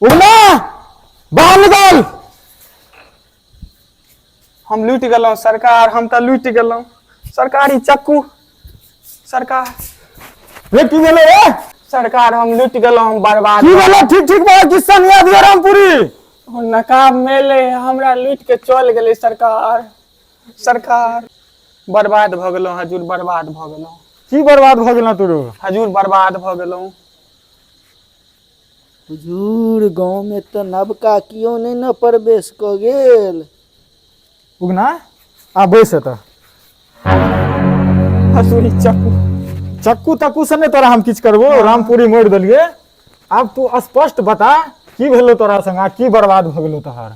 उगना, बाहर निकल। हम लूटि गेलहुँ सरकार, हम तऽ लूटि गेलहुँ सरकार, ई चक्कू सरकार। रे, की भेलै रे? सरकार, हम लूटि गेलहुँ, हम बर्बाद। की भेलै? ठीक ठीक बात किस्सा नहीं याद रामपुरी। ओ नकाब मेले हमरा लूटि के चल गेलै सरकार। सरकार, बर्बाद भऽ गेलहुँ हजूर, बर्बाद भऽ गेलहुँ। की बर्बाद भऽ गेलौ तू? हजूर, बर्बाद भऽ गेलहुँ। हुजूर, गाँवमे तऽ नवका केओ नहि ने प्रवेश कऽ गेल। उगना, आ बैस एतऽ। हजूर, ई चक्कू। चक्कू तक्कू से नहि तोरा हम किछु करबो। रामपुरी मोड़ि देलियै। आब तू स्पष्ट बता, की भेलो तोरा संग आ की बर्बाद भऽ गेलो तोहर?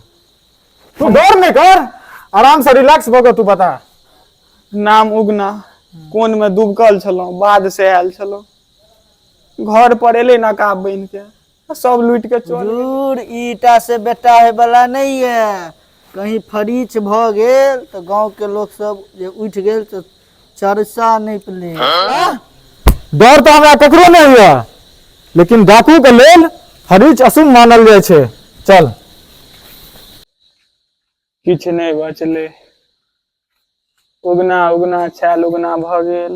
तू डर नहि कर, आराम से रिलैक्स भऽ कऽ तू बता। नाम उगना, कोनमे दुबकल छलहुँ, बाद से आयल छलहुँ। घर पर एलै नकाब बनि के आ सब लूटि के चल गेल। हुजूर, ईटा से बेटा होय वाला नहीं है। कहीं फरीछ भऽ गेल तऽ गाँव के लोक सब जे उठि गेल तऽ चर्चा नहि पले। डर तऽ हमरा ककरो नहि होइए, लेकिन डाकू के लेल फरीच अशुभ मानल जाइ छै। चल। किछु नहि बचलै। उगना उगना छायल उगना भऽ गेल।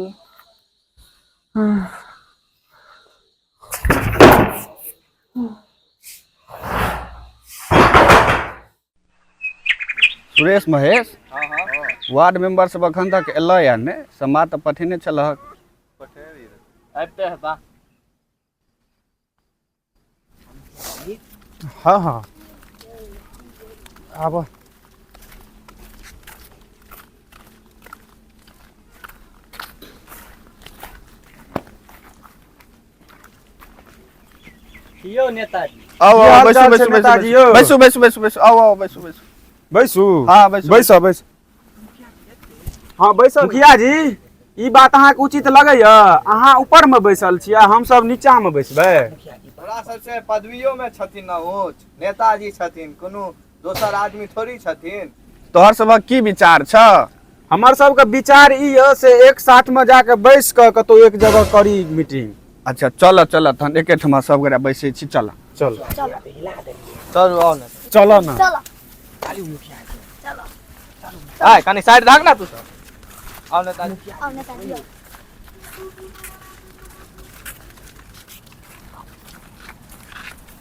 सुरेश, महेश, वार्ड मेंबर सब अखन तक एलऽ या नहि? समाद तऽ पठेने छलहक। आबिते हेता। हाँ हाँ, आब। यौ नेताजी। आउ की आउ। हाल बैसू। चाल छै बैसू। नेताजी बैसू। यौ? बैसू बैसू बैसू बैसू, आउ आउ, बैसू बैसू। बैसू। हाँ, बैसू। बैसो बैसू। हाँ, बैसल। मुखिया जी, ई बात अहाँके उचित लगैया? अहाँ ऊपर मे बैसल छियै, हम सब नीचा मे बैसबै? तोरा सबसे पदवियो में छथिन ने ऊँच, नेताजी छथिन, कोनो दोसर आदमी थोड़ी छथिन। तोहर सबक की विचार छ? हमर सबके विचार ई यऽ से एक साथ मे जाके बैस कऽ कतौ एक जगह करी मीटिंग। अच्छा, चल चल, तहन एकेठमा सब गोरा बैसै छी, चल। चल। चलू, आउ ने। चल ने। चलो। आय, कनी साइड धाक ना तू सब। आउ नेताजी। आओ नेताजी, आओ।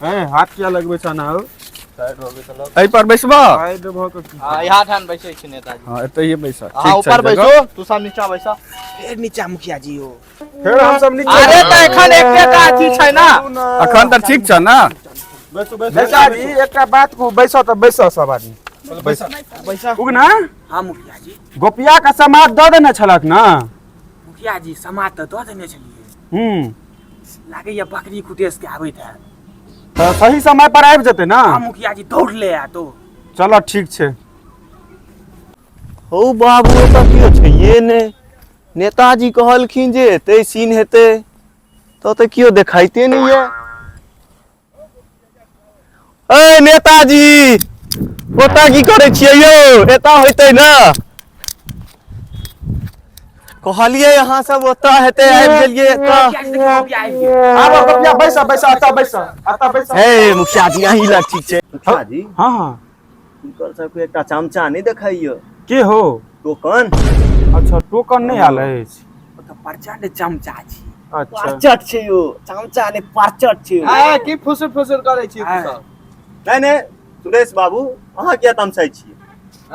ए, हाथ किया लगबै छ ना हौ? एहि पर बैसबह? साइड भऽ कऽ की? हाँ, यहाँ ठान बैसै छी नेताजी। हाँ, एतहिए बैस। अहाँ ठीक छै ऊपर जगह। बैसू, तू सब नीचा बैसा। फेर हम सब नीचे। अरे, तऽ एखन एकेटा अथी छै ना। अखन तऽ ठीक छ ने? बैसू बैसू। नेताजी, एकटा बात कहू, बैसो तऽ बैसो सब आदमी। उगना। हाँ मुखिया जी। गोपिया के समाद दऽ देने छलक ने? मुखिया जी, समाद तऽ दऽ देने छलियै। लागैया बकरी कुटेस के आबैत है। तऽ सही समय पर आबि जेतै ने? हाँ मुखिया जी, दौड़ ले आयत ओ। चलो, ठीक छै। हौ बाबू, एतऽ केओ छैहे नहि। नेताजी कहलखिन जे एतै सीन हेतै, तऽ तऽ केओ देखाइते नहि यऽ। ए नेताजी, ओतऽ की करै छियै यौ? एतऽ होइतै ने। कहलियै अहाँ सब ओतऽ हेतै, आबि गेलियै एतऽ। मुखिया जी, देखियौ, मुखिया आबि गेल। आब गोपिया, बैस बैस, एतऽ बैस, एतऽ बैस। हे मुखिया जी, अहीं लग ठीक छै मुखिया जी। हाँ हाँ। हुनकर सबके एकटा चमचा नहि देखाइयो। के हो? टोकन। अच्छा, टोकन नहि आयल अछि। ओ तऽ प्रचंड चमचा छी। अच्छा। परचट छै यौ, चमचा नहि, परचट छै यौ। आय, की फुसुर फुसुर करै छी तू सब? नहि नहि, सुरेश बाबू, अहाँ किया तमसाइ छियै?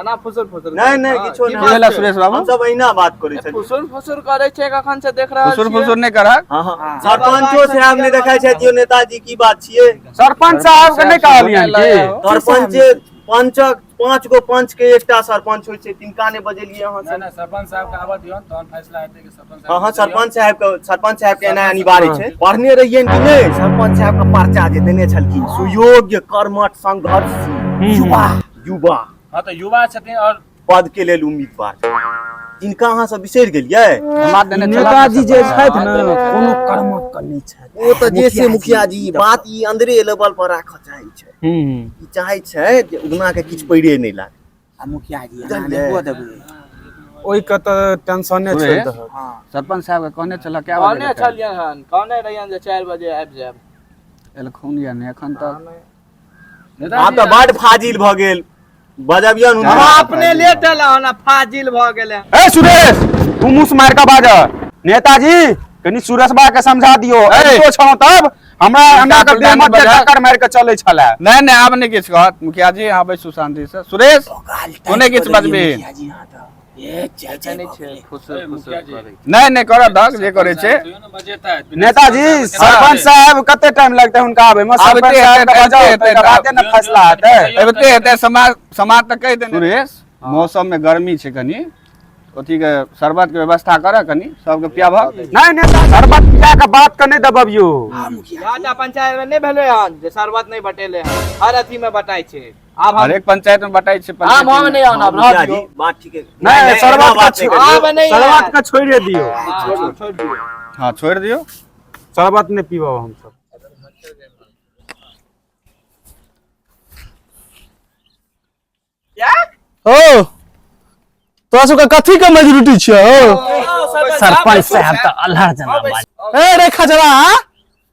एना फुसुर फुसुर नहि नहि, हाँ, किछो की नहि। बात भेला छै? सुरेश बाबू? हम सब अहिना बात करै छलियै। फुसुर फुसुर करै छै, कखन से देख रहल फुसुर छियै। फुसुर नहि करहक। हाँ हाँ, सरपंचो साहब नहि देखाइ छथि यौ नेताजी, की बात छियै? सरपंच साहब के नहि कहलियनि की? सरपंच, पंचक पांच गो पंच के एकटा सरपंच होइ छै, तिनका नहि बजेलियै अहाँ सब? सरपंच साहब के आबऽ दियौन, तहन फैसला हेतै कि सरपंच हाँ हाँ, सरपंच साहब के, सरपंच साहब के एना अनिवार्य छै। पढ़ने रहियै कि नहि सरपंच साहब के पर्चा जे देने छलखिन? सुयोग्य, कर्मठ, संघर्षशील युवा, युवा। हाँ, तऽ युवा छथिन और पद के लेल उम्मीदवार, जिनका अहाँ सब बिसरि गेलियै। समाद देने छलहक ने नेताजी जे सरपंच? छथि ने, कोनो कर्मक के नहि छथि। ओ तऽ जे से मुखिया जी, बात ई अंदरे लेवल पर राखऽ चाहै छै। ई चाहै छै जे उगना के किछु पैरे नहि लागे। आ मुखिया जी, एना बुझलियै? नहि कऽ देबै। ओहि के तऽ टेंशने छोड़ि सुरेश? दहक। हाँ। सरपंच साहब के कहने छलह कए बजे कहने देतै? छलियनि हन, कहने रहियनि जे 4 बजे आबि जायब। एलखुन या नहि एखन तक? आब तऽ बड फाजिल भऽ गेल बजबियौ हम अपने लेट एलहुँ हन फाजिल भऽ गेलै। ए सुरेश, तू मुँह मार के बाज। नेताजी कनि सुरेशबा के समझा दियो, अबितो छलहुँ तब हमरा हमरा के देह मध्य टक्कर मारि के चलै छलै। नहि नहि, आब नहि किछु कहत मुखिया जी, अहाँ बैसू शांति से। सुरेश तू नहि किछु बजबी। नहि नहि करऽ दहक जे करै छै। नेताजी सरपंच साहब कते टाइम लगतै हुनका आबै मे? सरपंच साहब के बजाउ, तकर बादे ने फैसला हेतै। अबिते हेतै, समाज समाज तऽ कहि देने। सुरेश, मौसम में गर्मी छै, कनि अथी के शरबत के व्यवस्था कर, कनि सबके पियाबह। नहीं नेता, शरबत पिया के बात के नहीं दबबियो। राजा पंचायत में नहीं भेलै हन जे शरबत नहीं बटेले हन, हर अथी में बटाइ छै। आब हम हरेक पंचायत में बटाइ छै। आब हम नहीं आनब, रह मुखिया जी दियौ। बात ठीक है। नहीं, शरबत का आब नहीं शरबत का छोड़िए दियो। छोड़ दियौ। हाँ छोड़ि दियौ, शरबत नहीं पीबो हम सब। ओ तोरा सबके कथी के मेजोरिटी छियै हो? सरपंच साहब तऽ अल्हड़ जना बाज। ए रे खजरा,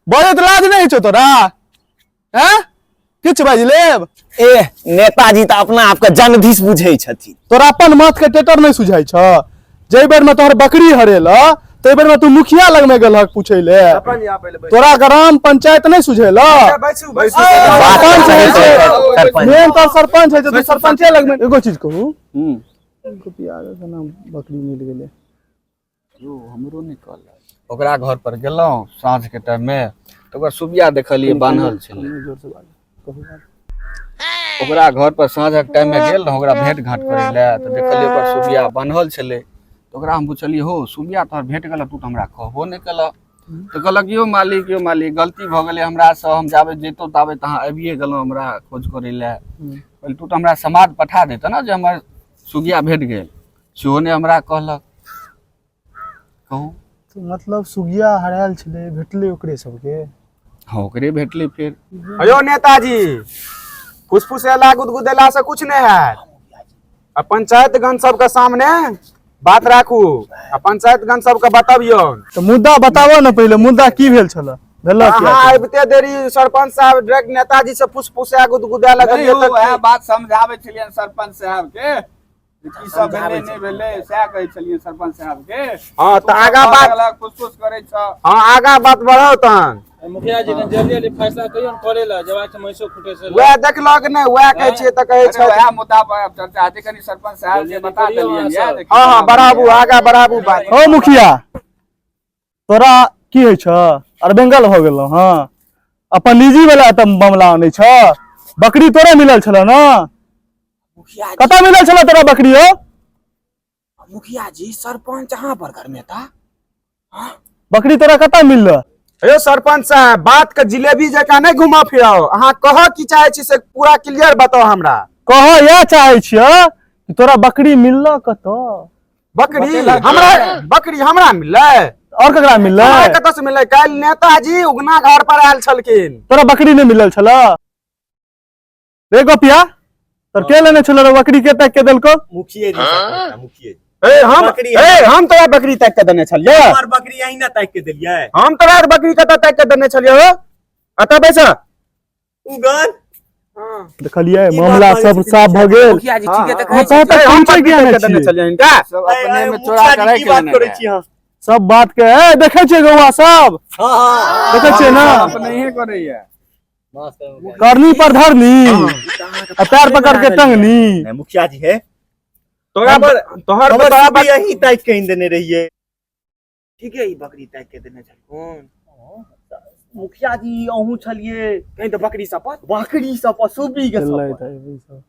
बजैत लाज नहि होइ छौ तोरा? हैं, किछु बाजि लेब? ए नेताजी तऽ अपना आपके जनधीश बुझै छथिन। तोरा अपन माथ के टेटर नहि सुझाइ छ? जाहि बेर में तोहर बकरी हरेल ताहि बेर में तू मुखिया लग में गेलहक पूछै ले, तोरा ग्राम पंचायत नहि सुझेल? सरपंच होइ छै मेन, तऽ सरपंच होइ छै, तू सरपंचे लग में। एगो चीज कहू, गोपिया के नाम बकरी मिल गेलै? यौ हमरो नहि कहलक। ओकरा घर पर गेलहुँ साँझ के टाइम में तऽ ओकर सुबिया देखलियै बान्हल छलै। ओकरा घर पर साँझक टाइम में गेल रहौं ओकरा भेंट घाट करै लए, तऽ देखलियै ओकर सुबिया बान्हल छलै। तऽ ओकरा हम पुछलियै, हो सुबिया तोहर भेट गेल, तू तऽ हमरा कहबो नहि केलक? तऽ कहलक, यौ मालिक, यौ मालिक, गलती भऽ गेलै हमरासँ, हम जाबे जैतहुँ ताबे तऽ अहाँ आबिए गेलहुँ हमरा खोज करै लए। कहलियै, तू तऽ हमरा समाद पठा दैतऽ ने जे हमर सुगिया भेट गेल, सेहो नहि हमरा कहलक। कहू मतलब सुगिया हरायल छलै, भेटलै ओकरे सबके? हाँ ओकरे भेटलै। फेर अयो नेताजी, फुसफुसेला गुदगुदेला से कुछ नहीं है। आ पंचायत गण सबके सामने बात राखू आ पंचायत गण सबके बतबियौ। तऽ मुद्दा बताबऽ ने पहिले, मुद्दा की भेल छलै, भेल अहाँ आबिते देरी सरपंच साहब डायरेक्ट नेताजी से फुसफुसा गुदगुदा लगलियै। नहि, वएह बात समझाबै छलियनि सरपंच साहब के जे की सब भेलै नहि भेलै, सएह कहै छलियै सरपंच साहब के। हाँ तऽ आगा बात फुसफुस करै छ। हाँ आगा बात बढ़ाओ तहन। मुखिया जी, कनि जल्दी जल्दी फैसला कहियौ ने करै लए, जबाक छै महींसो खुटे से। वएह देखलक नहि, वएह कहै छियै तऽ कहै अरे छै। वएह मुद्दा पर आब चर्चा हेतै, कनि सरपंच साहब के बता देलियनि यऽ जे हाँ हाँ बढ़ाबू, आगा बढ़ाबू बात। ओ मुखिया, तोरा की होइ छ? अरबेंगल भऽ गेलौ? हँ, अपन निजी वाला तऽ मामला आनै छ। बकरी तोरे मिलल छल ने? मुखिया जी, कतऽ मिलल छल तोरा बकरी हो? मुखिया जी, सरपंच अहाँ पर घर में था। बकरी तोरा कतऽ मिलल? हेयो सरपंच साहब, बात के जिलेबी जकाँ नहि घुमा फिराओ। अहाँ कहऽ की चाहै छी से पूरा क्लियर बताओ हमरा। कहऽ इएह चाहै छियह कि तोरा बकरी मिलल कतऽ? बकरी हमरा, बकरी हमरा मिललै? और ककरा मिललै? हमरा कतऽ से मिललै? काल्हि नेताजी उगना घर पर आयल छलखिन। तोरा बकरी नहि मिलल छल रे गोपिया? तोर के लेने छल रे बकरी, के ताकि के देलको? मुखिए जी सरपंच, मुखिए जी। ए हम बकरी ए हम तोरा बकरी ताकि के देने छलियै? हमर बकरी अहीं ने ताकि के देलियै। हम तोरा बकरी कतऽ ताकि के देने छलियै हो? अतऽ बैस। उगन देखलियै, की मामला बात सब बाजै साफ भऽ गेल। मुखिया जी ठीके तऽ अहाँ कहै तोहर तक ए, हम पहुँचै बकरी किया ताकि नहि के देने छियै? छलियै हिनका? सब अपने में चोरा मुखिया के जी राखि की बात लेने करै रहै। छी अहाँ? सब बात के ए देखै छियै गौआ सब? हाँ हाँ देखै छियै ने? अपनहिए करैया। करनी पर धरनी आ पैर पकड़ के टंगनी। नहीं मुखिया जी है तोरा पर तोहर हमर तोरा सुबी अहीं ताकि के आनि देने रहियै। ठीके ई बकरी ताकि के देने छलखुन? मुखिया जी अहूँ छलियै। कहीं तऽ बकरी शपथ बकरी सब सुबी के सब।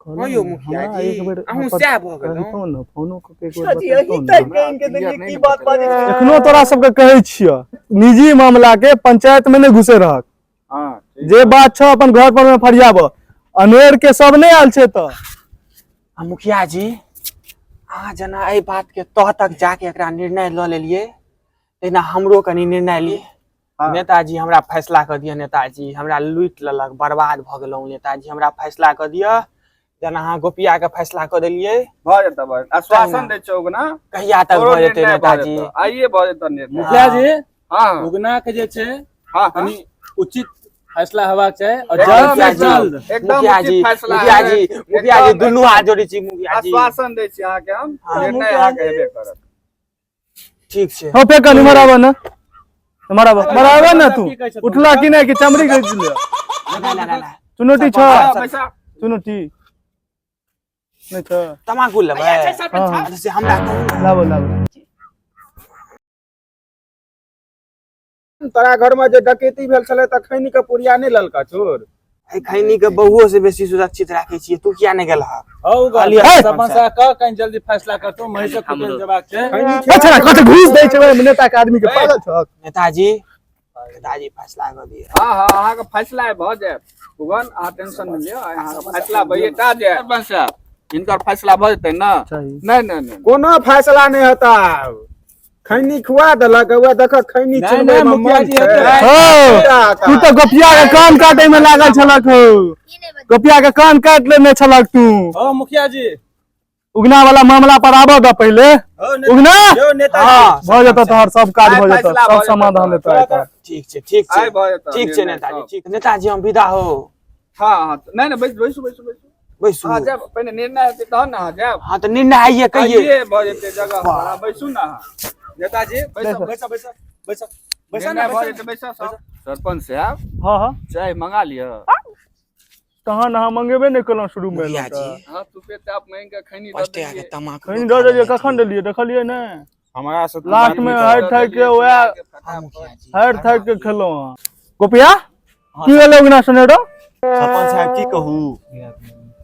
हँ यौ मुखिया जी, अहूँ सएह भऽ गेलहुँ। ने फोनो कऽ के एक बेर मुखिया जी अहीं बतैतहुँ ने। ताकि के आनि के देलियै, की बात बाजै छी? एखनो तोरा सबके कहै छियह, निजी मामला के पंचायत में नहि घुसे रहक। हाँ जे बात छौ अपन घर पर में फरियाब, अनेर के सब नहि आयल छै तऽ। आ मुखिया जी, अहाँ जेना एहि बात के तह तक जाके एकरा निर्णय लऽ लेलियै, तहिना हमरो कनि निर्णय ली। नेताजी हमरा फैसला कऽ दिअ। नेताजी हमरा लूटि लेलक, बर्बाद भऽ गेलहुँ। नेताजी हमरा फैसला कऽ दिअ, जेना अहाँ गोपिया के फैसला कऽ देलियै। भऽ जेतऽ, भऽ जेतऽ, आश्वासन दै छौ उगना। कहिया तक तोरो भऽ जेतै निर्णय भऽ नेताजी? जेतौ, आइए भऽ जेतौ निर्णय। मुखिया जी, हाँ उगना के जे छै हाँ कनि उचित फैसला हेबाक चाही और एकदम जल्द से एकदम जल्द। एकदम मुखिया जी उचित फैसला मुखिया जी हेतै। मुखिया जी एकदम दुनू हाथ जोड़ै छी मुखिया जी। आश्वासन दै छी अहाँके हम, हाँ, निर्णय अहाँके हेबे करत। ठीक छै। हो फेर कनि इम्हर आबऽ ने, इम्हर आबऽ, इम्हर आबऽ ने तू। की कहै छथुन? उठला कि नहि कि चमड़ी घीच लिअ? ला, ला, ला, ला। चुनौती छ? हाँ, पैसा चुनौती नहि छ? तमाकू लेबै? हाँ, हाँ। से हमरा कहू ने। लाबो लाबो। तोरा घर में जे डकैती भेल छलै तऽ खैनी के पुड़िया नहि ललका चोर? एहि खैनी के बहुओ से बेसी सुरक्षित राखै छियै, तू किया नहि गेलहक? हौ ग, कहलियै सरपंच साहब कह कहीं जल्दी फैसला करतौ, महीष कुटै लए जेबाक छै। अच्छा कते घूस दै छै ओहि नेता के आदमी के, पागल छक? नेताजी, नेताजी, फैसला कऽ दिअ। हाँ हाँ, अहाँके फैसला भऽ जायत भुवन, अहाँ टेंशन नहि लिअ, अहाँके फैसला भइए टा जायत। सरपंच साहब, हिनकर फैसला भऽ जेतै ने? नहि नहि नहि, कोनो फैसला नहि हेता। खैनी खुआ देलक, उएह देखक खैनी नहि, चुनबै नहि, मे मुखिया मन जी छै। हेतै। हौ, तू तऽ गोपिया के कान काटे में लागल छलक हौ, गोपिया के कान काटि लेने छलक तू। हौ मुखिया जी, उगना वाला मामला पर आबऽ दऽ पहिले उगना। यौ नेता, हाँ, भऽ जेतौ तोहर सब काज, भऽ आइ जेतौ फैसला सब भऽ जेतौ। समाधान हेतौ आइ तोहर। ठीक छै, ठीक छै। आइ भऽ जेतौ ठीक छै निर्णय नेताजी। सब। ठीक नेताजी, हम विदा हो? हाँ हाँ, नहि नहि, बैस बैसू बैसू बैसू। बैसू? अहाँ जायब, पहिने निर्णय हेतै तहन ने अहाँ जायब। हाँ तऽ निर्णय आइए कहिए। आइए भऽ जेतै जगह पर, अहाँ बैसू ने। अहाँ नेताजी बैसो बैसो बैसो बैसो बैसो। निर्णय भऽ जेतै, बैसो सब। सरपंच साहब, हाँ हाँ, चाय मंगा लिअ। तहन अहाँ मंगेबे नहि केलहुँ शुरू मे। मुखिया जी, हाँ, तुपे चाप मांगि कऽ खैनी दऽ पाँच टाका के देलियै। तमाकू खैनी दऽ देलियै? कखन देलियै? देखलियै नहि? हमरा से लास्ट मे हारि थाकि के वएह हाँ मुखिया जी, हारि थाकि के खेलहुँ अहाँ। गोपिया, की भेलै उगना सुनेरो? सरपंच साहब, की कहू?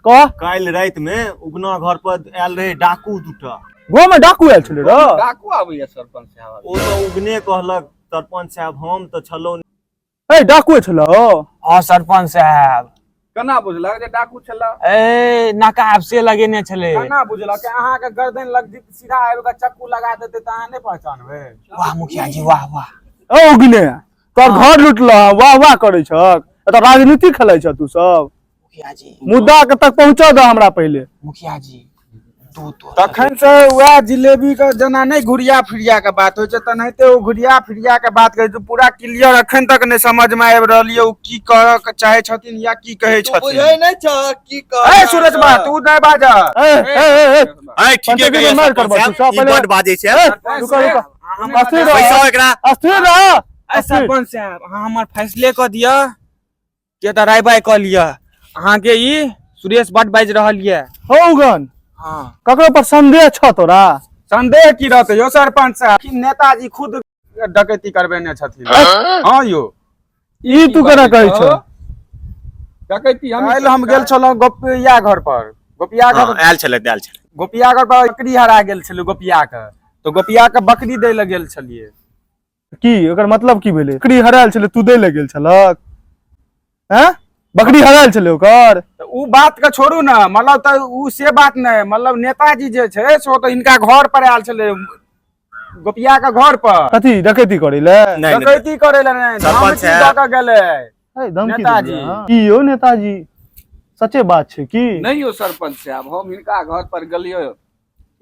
कह। काल्हि राति में उगना घर पर आयल रहे डाकू दूटा। गाँव में डाकू आयल छलै रौ? डाकू आबैया सरपंच साहब? ओ तऽ उगने कहलक सरपंच साहब, हम तऽ छलहुँ। ए, डाकू छलौ? हाँ सरपंच साहब। केना बुझलक जे डाकू छला? ए, नकाब से लगेने छलै। केना बुझलक? अहाँके गर्दन लग सीधा आबि कऽ चक्कू लगा देतै तऽ अहाँ नहि पहचानबै? वाह मुखिया जी, वाह वाह। ओ उगने, तोहर घर लुटल वाह वाह करै छक, एतऽ राजनीति खेलै छ तू सब। मुखिया जी, मुद्दा के तक पहुंचा दऽ हमरा पहिले। मुखिया जी, दूध तोड़ तखन से वएह जिलेबी के जेना नहि घुरिया फिरिया के बात होइ छै, तेनाहिते ओ घुरिया फिरिया के बात करै छै। पूरा क्लियर अखन तक नहि समझ मे आबि रहल यऽ ओ की करऽ के चाहै छथिन या की कहै तू छथिन। बुझै नहि छह की कह? ए सूरज बा, तू नहि बाज। ए ए ए ए, ऐ ठीके पंचायती कहैया में मारि सरपंच करबऽ साहब, तू सब ई पहिले। बड बाजै छै। ए, रुको रुको, अस्थिर रह। बैसाओ एकरा। अस्थिर रह। ए सरपंच साहब, अहाँ हमर फैसले कऽ दिअ के तऽ राय बाय कऽ लिअ। अहाँके ई सुरेश बड बाजि रहल यऽ। हौ उगन। हाँ। ककरो पर संदेह छ तोरा? संदेह की रहतै यौ सरपंच साहब, कि नेताजी खुद डकैती करबेने छथिन? हाँ यौ। ई तू केना कहै छ? डकैती हम काल्हि हम गेल छलहुँ गोपिया घर पर, गोपिया घर। हाँ, आयल छलै, आयल छलै। गोपिया घर पर बकरी हरा गेल छलै गोपिया के, तऽ गोपिया के बकरी दै लए गेल छलियै। की ओकर मतलब की भेलै? बकरी हरायल छलै, तू दै लए गेल छलक? हैं, बकरी हरायल छलै ओकर? तऽ उ बात के छोड़ू ने, मतलब तऽ उ से बात नहि, मतलब नेताजी जे छै से ओ तऽ हिनका घर पर आयल छलै, गोपिया के घर पर। कथी, डकैती करै लए? नहि नहि, डकैती करै लए नहि, सरपंच धमकी दऽ के गेलै। ए, धमकी नेताजी। देलियै, हँ? की यौ नेताजी, सचे बात छै की? नहि यौ सरपंच साहब, हम हिनका घर पर गेलियै,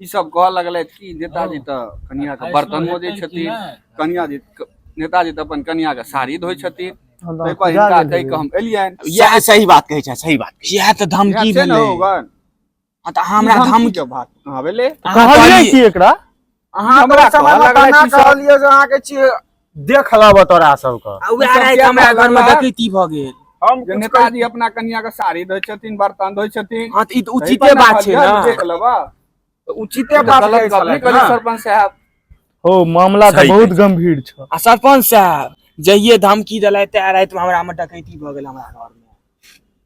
ई सब कहऽ लगलथि कि नेताजी तऽ कनिया के बर्तन मोजै छथिन, कनिया जी, नेताजी तऽ अपन कनिया के साड़ी धोइ छथिन। ताहि पर हिनका कहि कऽ हम एलियनि। इएह सही बात कहै छै, सही बात। इएह तऽ धमकी इएह छै ने भेलै। होगन? हाँ तऽ अहाँ हमरा धमकी के बात कहाँ भेलै? अहाँ कहलियै कहलियै की एकरा? अहाँ हमरा हमरा समय कहऽ मे लगलथि तना ई सब। कहलियै जे अहाँके छियै देख लेब तोरा सबके। आ उएह राति हमरा घर मे डकैती भऽ गेल। हम जे कुछ नेताजी अपना कनिया के साड़ी धोइ छथिन, बर्तन धोइ छथिन। हाँ तऽ ई तऽ ताहि उचिते पर ने बात छै कहलियै, ने। देख लेबऽ। उचिते ई तऽ बात गलत कहै गप नहि छलथि कहलियै ने। सरपंच साहब? हो, मामला तऽ सही बहुत कहै गंभीर छ। आ सरपंच साहब, जहिये धमकी देलथि तै राति मे हमरा मे डकैती भऽ गेल हमरा घर मे।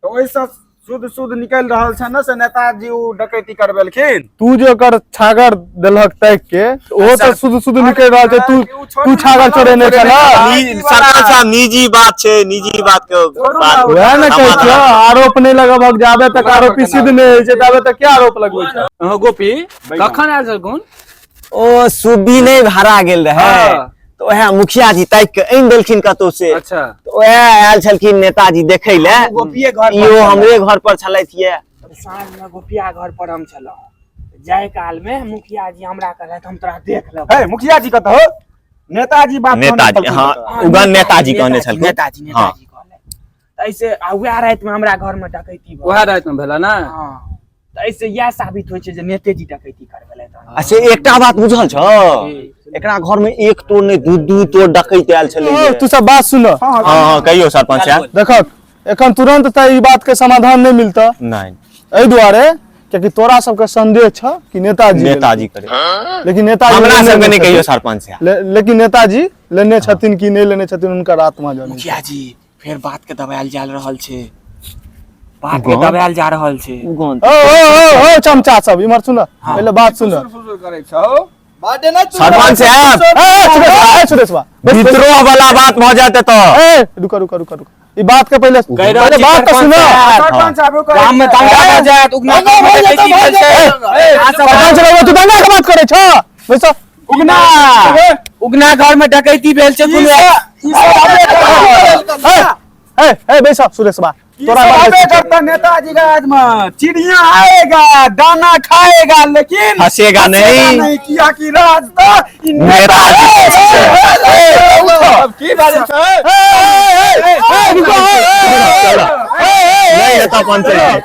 तऽ ओहिसँ शुद्ध शुद्ध निकलि रहल छै ने से नेताजी ओ डकैती करबेलखिन। तू जे ओकर छागर देलहक ताकि के, ओहो तऽ शुद्ध शुद्ध निकलि रहल छै। तू तू छागर चोरेने छलह? सरपंच साहब, निजी बात छै, निजी बात के बात। वएह ने कहै छियौ, आरोप नहि लगबहक। जाबे तक आरोपी सिद्ध नहि होइ छै ताबे तक क्या आरोप लगबै छै? हँ गोपी, कखन आयल छल कोन? ओ सुबी नहि हरा गेल रहै, तऽ ओएह मुखिया जी ताकि के आनि देलखिन कतौ से। अच्छा। तऽ ओएह आयल छलखिन नेताजी देखै लए। गोपिये घर पर इहो छलहुँ। हमरे घर पर छलथि ये। साँझ मे गोपिया घर पर हम छलहुँ, जाय काल मे मुखिया जी हमरा कहलथि हम तोरा देख लेबौ। हे मुखिया जी कतऽ हो? नेताजी बात कहने नेताजी छलखिन हाँ कतऽ? उगन नेताजी कहने छलखिन। नेताजी, हाँ। नेताजी कहलथि। तऽ एहिसे आ वएह रातिमे हमरा घरमे डकैती भऽ उएह रातिमे भेला ने। हँ, तऽ एहिसे इएह साबित होइ छै जे नेतेजी डकैती करबेलथि हन। अच्छा एकटा बात बुझल छौ, एकरा घर में एक तोड़ नहि दू दू तोड़ डकैत आयल छलै। तू सब बात सुन। हाँ हाँ, कहियो सरपंच साहब। देखक एखन तुरंत तऽ ई बात के समाधान नहि मिलतऽ। नहीं। एहि दुआरे कियाकि तोरा सबके संदेह छ कि नेताजी नेताजी करे, लेकिन नेताजी हमरा लेने सबके नहीं छथिन। कहियो सरपंच साहब। लेकिन नेताजी लेने छथिन कि नहि लेने छथिन हुनकर आत्मा जाने। मुखिया जी फेर बात के दबायल जा रहल छै, बात के दबायल जा रहल छै। ओ ओ ओ ओ चमचा सब इम्हर सुन, पहिले बात सुन। फुसुर करै छौ सरपंच साहब। ए सुरेशवा, विद्रोह वाला बात भऽ जाते तो। ए रुका रुका रुका रुका, ई बात के पहिले कहि रहल पहिले छी बात तो सरपंच सुन। साहब। सरपंच साहब गाम में दंगा भऽ जायत, उगना गाम में डकैती भेल छै। अहाँ सब सरपंच रहुआ, तू दंगा के बात करे छ? बैसो। उगना, उगना घर में डकैती भेल छै कोनो। ए ए ए बैसो सुरेशवा, तोरा बात सबे करता नेताजी का आदमा। चिड़िया आएगा दाना खाएगा लेकिन हंसेगा नहीं। नहीं, किया कि राज तो ई नेताजी। की बात छै? नहीं हेतऽ पंचायत।